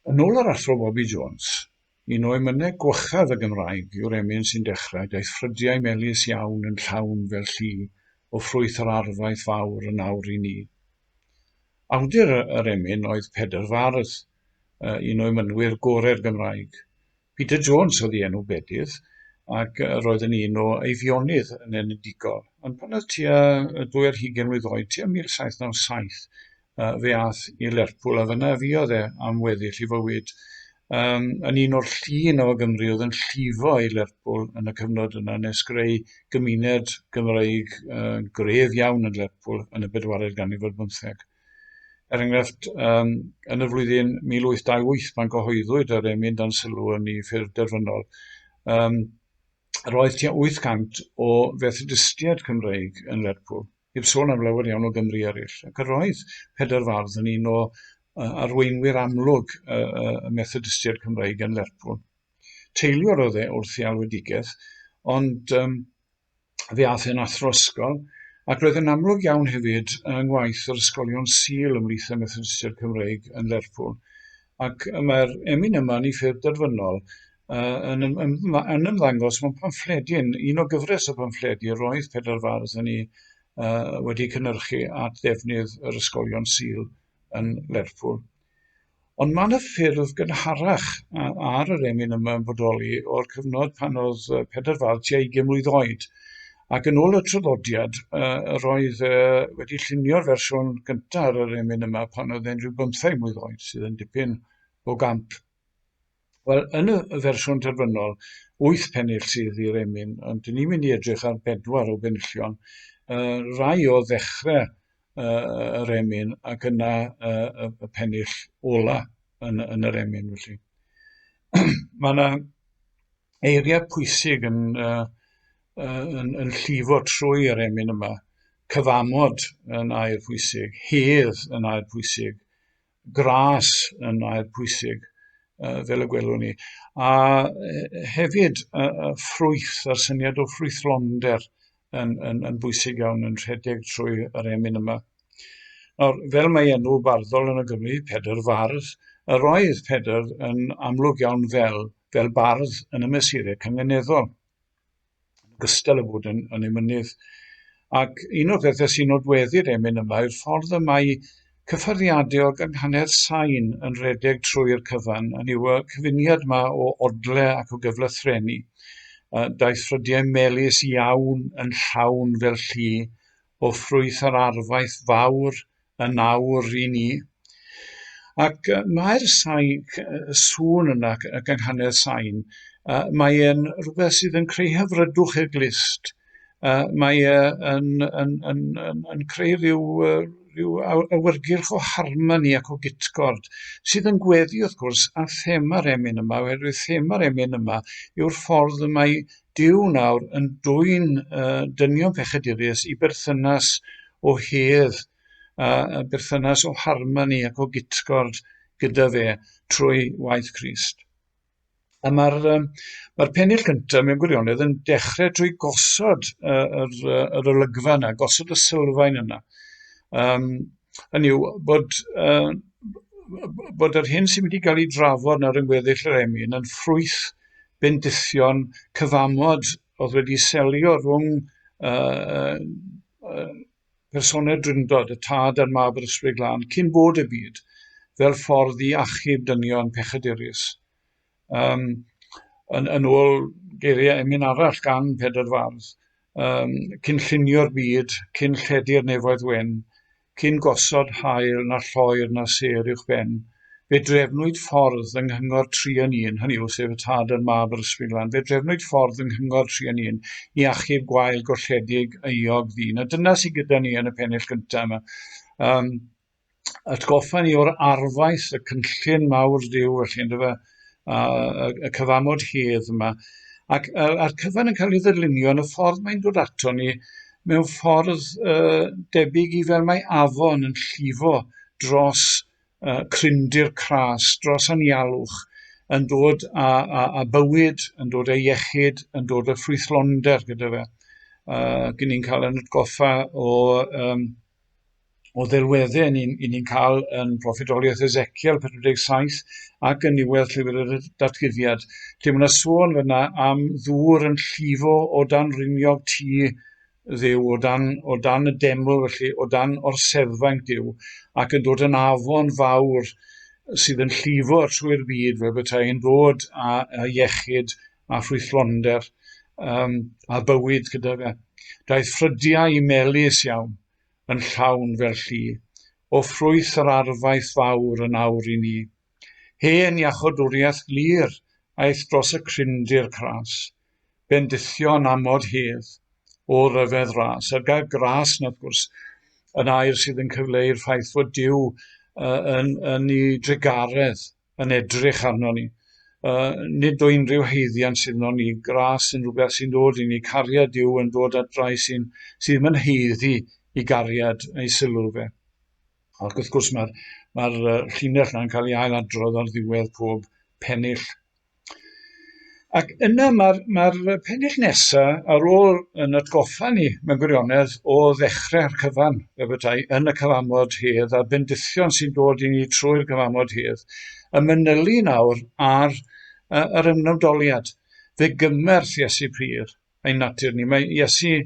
Yn ôl yr Athro Bobi Jones, un o emynau gwychaf y Gymraeg yw'r emyn sy'n dechrau 'Daeth ffrydiau melys iawn yn llawn fel llu o ffrwyth yr arfaeth fawr yn awr i ni'. Awdur yr emyn oedd Pedr Fardd, un o emynwyr gorau'r Gymraeg. Peter Jones oedd ei enw bedydd, ac roedd yn un o Eifionydd yn enedigol. Ond pan oedd tua 22 mlwydd oed, tua 1797, fe ath i Lerpwl a fyna fuodd e am weddill ei fywyd. Um, yn un o'r llun o Gymru oedd yn llifo i Lerpwl yn y cyfnod yna nes greu gymuned Gymreig uh, gref iawn yn Lerpwl yn y bedwaredd ganrif ar bymtheg. Er enghraifft, um, yn y flwyddyn 1828 pan gyhoeddwyd yr emyn dan sylw yn ei ffurf derfynol, um, roedd tua 800 o Fethodistiaid Cymreig yn Lerpwl, heb sôn am lawer iawn o Gymry eraill, ac yr oedd Pedr Fardd yn un o arweinwyr amlwg y, y Methodistiaid Cymreig yn Lerpwl. Teiliwr oedd e wrth ei alwedigaeth, ond um, fe aeth e'n athro ysgol, ac roedd yn amlwg iawn hefyd yng ngwaith yr ysgolion Sul ymhlith y Methodistiaid Cymreig yn Lerpwl. Ac mae'r emyn yma yn ei ffurf derfynol uh, yn, yn, yn ymddangos mewn pamffledyn, un o gyfres o pamffledi roedd Pedr Fardd yn ei uh, wedi cynhyrchu at ddefnydd yr ysgolion Sul yn Lerpwl. Ond mae yna ffurf gynharach ar yr emyn yma yn bodoli o'r cyfnod pan oedd Pedr Fardd tua 20 mlwydd oed. Ac yn ôl y traddodiad, yr oedd wedi llunio'r fersiwn gyntaf ar yr emyn yma pan oedd e'n rhyw bymtheg mlwydd oed, sydd yn dipyn o gamp. Wel, yn y fersiwn terfynol, wyth pennill sydd i'r emyn, ond dyn ni'n mynd i edrych ar bedwar o benillion, uh, rai o ddechrau uh, yr emyn ac yna uh, y, y pennill ola yn, yn yr emyn. Felly. Mae yna eiriau pwysig yn, uh, yn, yn llifo trwy yr emyn yma. Cyfamod yn air pwysig, hedd yn air pwysig, gras yn air pwysig, uh, fel y gwelwn ni. A hefyd uh, ffrwyth, a'r syniad o ffrwythlonder yn, yn, yn bwysig iawn yn rhedeg trwy yr emyn yma. Nawr, fel mae enw barddol yn y Gymru, Pedr Fardd, yr oedd Pedr yn amlwg iawn fel, fel bardd yn y mesurau cyngeneddol. yn ogystal â bod yn, yn emynydd. Ac un o'r pethau sy'n nodweddu'r emyn yma yw'r ffordd y mae cyffyrddiadau o gynghanedd sain yn rhedeg trwy'r cyfan, yn yw y cyfuniad yma o odle ac o gyflythrennu. Uh, daeth ffrydiau melys iawn yn llawn fel llu o ffrwyth yr arfaeth fawr yn awr i ni. Ac mae'r sain, y sŵn yna, y gynghanedd sain, mae e'n rhywbeth sydd yn creu hyfrydwch i'r glust. Mae e yn, yn, yn, yn, yn creu rhyw, rhyw awyrgylch o harmoni ac o gytgord, sydd yn gweddu, wrth gwrs, â thema'r emyn yma, oherwydd thema'r emyn yma yw'r ffordd y mae Duw nawr yn dwyn uh, dynion pechadurus i berthynas o hedd, uh, berthynas o harmoni ac o gytgord gyda fe trwy waith Crist. A mae'r um, mae pennill cyntaf mewn gwirionedd yn dechrau trwy gosod uh, yr, yr olygfa yna, gosod y sylfaen yna. Um, hynny yw, bod, uh, bod yr hyn sy'n mynd i gael ei drafod nawr yn gweddill yr emyn yn ffrwyth bendithion cyfamod oedd wedi selio rhwng uh, uh, personau Drindod, y Tad a'r Mab yr Ysbryd Glân, cyn bod y byd, fel ffordd i achub dynion pechadurus. Um, yn, yn ôl geiriau emyn arall gan Pedr Fardd, um, cyn llunio'r byd, cyn lledu'r nefoedd wen, Cyn gosod haul na lloer na sêr uwch ben, fe drefnwyd ffordd yng nghyngor Tri yn Un, hynny yw, sef y Tad a'r Mab a'r Ysbryd Glân, fe drefnwyd ffordd yng nghyngor Tri yn Un i achub gwael golledig euog ddyn. A dyna sydd gyda ni yn y pennill gyntaf yma. Um, atgoffa ni o'r arfaeth, y cynllun mawr Duw, felly, ynddo fe, a, y, y cyfamod hedd yma. Ac a'r cyfan yn cael ei ddylunio yn y ffordd mae'n dod ato ni mewn ffordd uh, debyg i fel mae afon yn llifo dros uh, crindir cras, dros anialwch, yn dod â, â, â bywyd, yn dod â iechyd, yn dod â ffrwythlonder gyda fe. Uh, Gyn ni'n cael yn atgoffa o um, o ddelweddau ni'n ni, ni cael yn proffwydoliaeth Ezekiel 47 ac yn niwedd llyfr y datguddiad, lle mae yna sôn fyna am ddŵr yn llifo o dan riniog tŷ Dduw, o dan, o dan y deml felly, o dan orseddfainc Duw, ac yn dod yn afon fawr sydd yn llifo trwy'r byd fel petai yn dod â, â iechyd a ffrwythlonder um, a bywyd gyda fe. Daeth ffrydiau melys iawn yn llawn fel lli, o ffrwyth yr arfaeth fawr yn awr i ni. Hen iachodwriaeth glir aeth dros y crindir cras, bendithion amod hedd o ryfedd ras. A'r gair gras na, wrth gwrs, yn air sydd yn cyfleu'r ffaith fod Duw uh, yn, yn ei drugaredd yn edrych arno ni. Uh, nid o unrhyw haeddiant sydd yno ni, gras yn rhywbeth sy'n dod i ni, cariad Duw yn dod at rai sy'n sydd ddim yn haeddu i gariad ei sylw fe. Ac wrth gwrs mae'r mae llinell yna'n cael ei ailadrodd ar ddiwedd pob pennill. Ac yna mae'r mae pennill nesaf ar ôl yn atgoffa ni mewn gwirionedd o ddechrau'r cyfan, fel petai, yn y cyfamod hedd a'r bendithion sy'n dod i ni trwy'r cyfamod hedd, y manylu nawr ar yr ymgnawdoliad. Fe gymerth Iesu Pur ein natur ni. Mae Iesu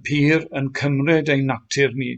pur yn cymryd ein natur ni.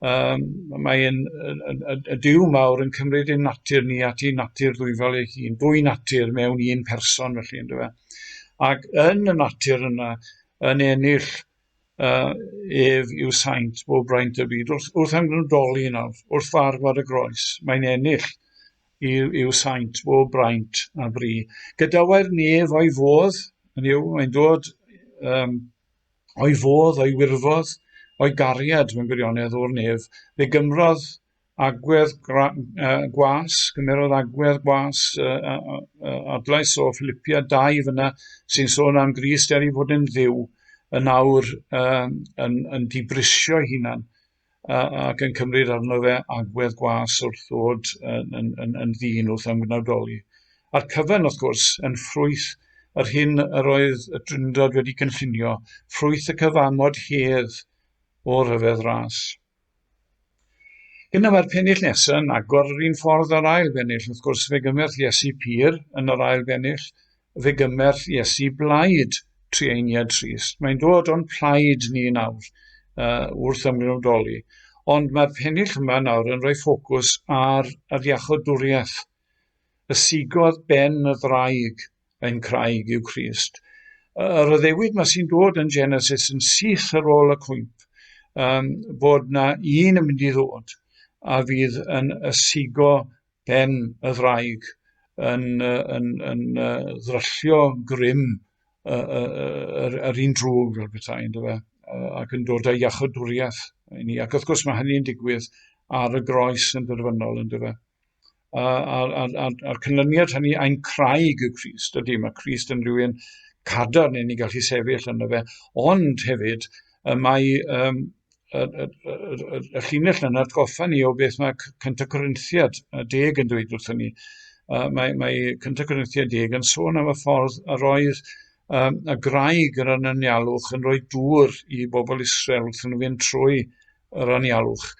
Um, mae yn, y, y Duw mawr yn cymryd ein natur ni at ei natur ddwyfol ei hun. Dwy natur mewn un person felly, ynddo fe. Ac yn y natur yna, yn ennill uh, ef yw saint bob braint y byd. Wrth, wrth ymgnodoli nawr, wrth farw ar y groes, mae'n ennill i'w, i'w saint, bob braint a bri. Gydawai'r nef o'i fodd, yn yw, mae'n dod um, o'i fodd, o'i wirfodd, o'i gariad mewn gwirionedd o'r nef. Fe gymrodd agwedd gra, uh, gwas, gymerodd agwedd gwas uh, uh, uh, adlais o Philippia 2 fyna sy'n sôn am Grist er ei fod yn ddiw yn awr uh, yn, yn dibrisio ei hunan ac yn cymryd arno fe agwedd gwas wrth ddod yn, yn, yn, yn ddyn wrth ymgnawdoli. A'r cyfan, wrth gwrs, yn ffrwyth yr hyn yr oedd y Drindod wedi cynllunio, ffrwyth y cyfamod hedd o ryfedd ras. Yna mae'r pennill nesaf yn agor yr un ffordd â'r ail bennill. Wrth gwrs, fe gymerth Iesu Pur yn yr ail bennill, fe gymerth Iesu blaid trueiniad trist. Mae'n dod o'n plaid ni nawr wrth ymgnawdoli. Ond mae'r pennill yma nawr yn rhoi ffocws ar yr iachawdwriaeth. Ysigodd ben y ddraig ein craig yw Crist. Yr addewid yma sy'n dod yn Genesis yn syth ar ôl y cwymp, um, bod na un yn mynd i ddod a fydd yn ysigo ben y ddraig yn, yn, yn, yn ddryllio grym yr, yr un drwg fel petai, ynddo fe, ac yn dod â iachawdwriaeth i ni. Ac wrth gwrs mae hynny'n digwydd ar y groes yn derfynol, ynddo fe. A'r, ar, ar, ar canlyniad hynny, ein craig yw Crist, ydy, mae Crist yn rhywun cadarn i ni gallu sefyll ynddo fe, ond hefyd mae um, y, y, y, y, y llinell yna atgoffa ni o beth mae Cynta Corinthiad 10 yn dweud wrthyn ni. Uh, mae, mae Cynta Corinthiad 10 yn sôn am y ffordd yr oedd um, y graig yr anialwch yn rhoi dŵr i bobl Israel wrth nhw fynd trwy yr anialwch.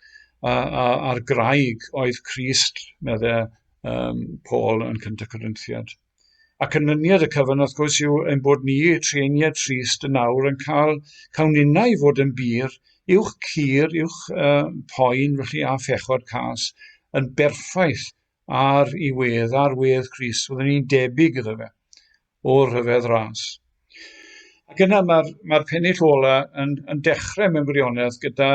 A, a, a'r graig oedd Crist, meddai um, Paul yn Cynta Corinthiad. A canlyniad y cyfan, wrth gwrs, yw ein bod ni, trueiniaid trist yn awr, yn cael cawn ninnau i fod yn bur, uwch cur, uwch uh, poen, felly, a phechod cas, yn berffaith ar i wedd, ar wedd Crist, fyddwn ni'n debyg iddo fe, o'r rhyfedd ras. Ac yna mae'r mae pennill ola yn, yn dechrau mewn gwirionedd gyda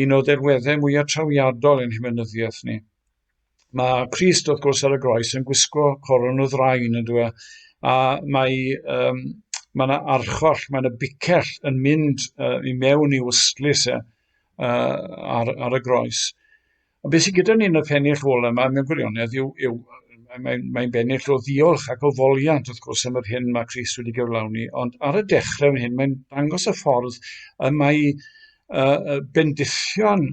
un o ddelweddau mwyaf trawiadol ein hymynyddiaeth ni. Mae Crist, wrth gwrs, ar y groes yn gwisgo coron o ddrain, yn dweud, a mae, um, mae yna archoll, mae yna bicell yn mynd uh, i mewn i wystlys e, uh, ar, ar y groes. A beth sydd gyda ni yn y pennill ola yma, mewn gwirionedd, yw, yw mae'n mae bennill o ddiolch ac o foliant, wrth gwrs, am yr hyn mae Crist wedi gyflawni, ond ar y dechrau fan hyn, mae'n dangos y ffordd y mae uh, bendithion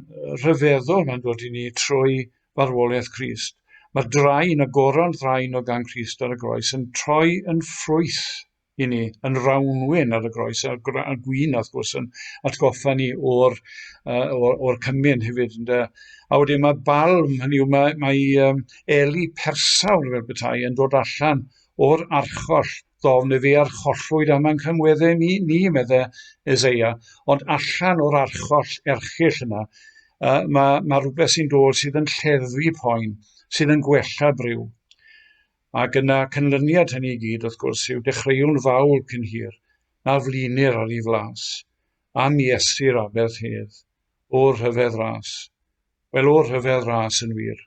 rhyfeddol mae'n dod i ni trwy farwolaeth Crist. Mae'r draen, y goron ddraen o gan Crist ar y groes yn troi yn ffrwyth. i ni yn rawnwin ar y groes, a'r, a'r gwin, wrth gwrs, yn atgoffa ni o'r, uh, or, or cymun hefyd. Ynde? A wedyn mae balm, hynny yw, mae, mae um, eli persawr fel bethau yn dod allan o'r archoll ddofn, neu fe archollwyd am anghymweddau ni, ni medde Eseia, ond allan o'r archoll erchyll yna, uh, mae, mae rhywbeth sy'n dod sydd yn lleddfu poen, sydd yn gwella briw. Ac yna canlyniad hynny i gyd, wrth gwrs, yw dechreuwn fawl cyn hir, na flinir ar ei flas, am Iesu'r aberth hedd, o'r rhyfedd ras. Wel, o'r rhyfedd ras yn wir.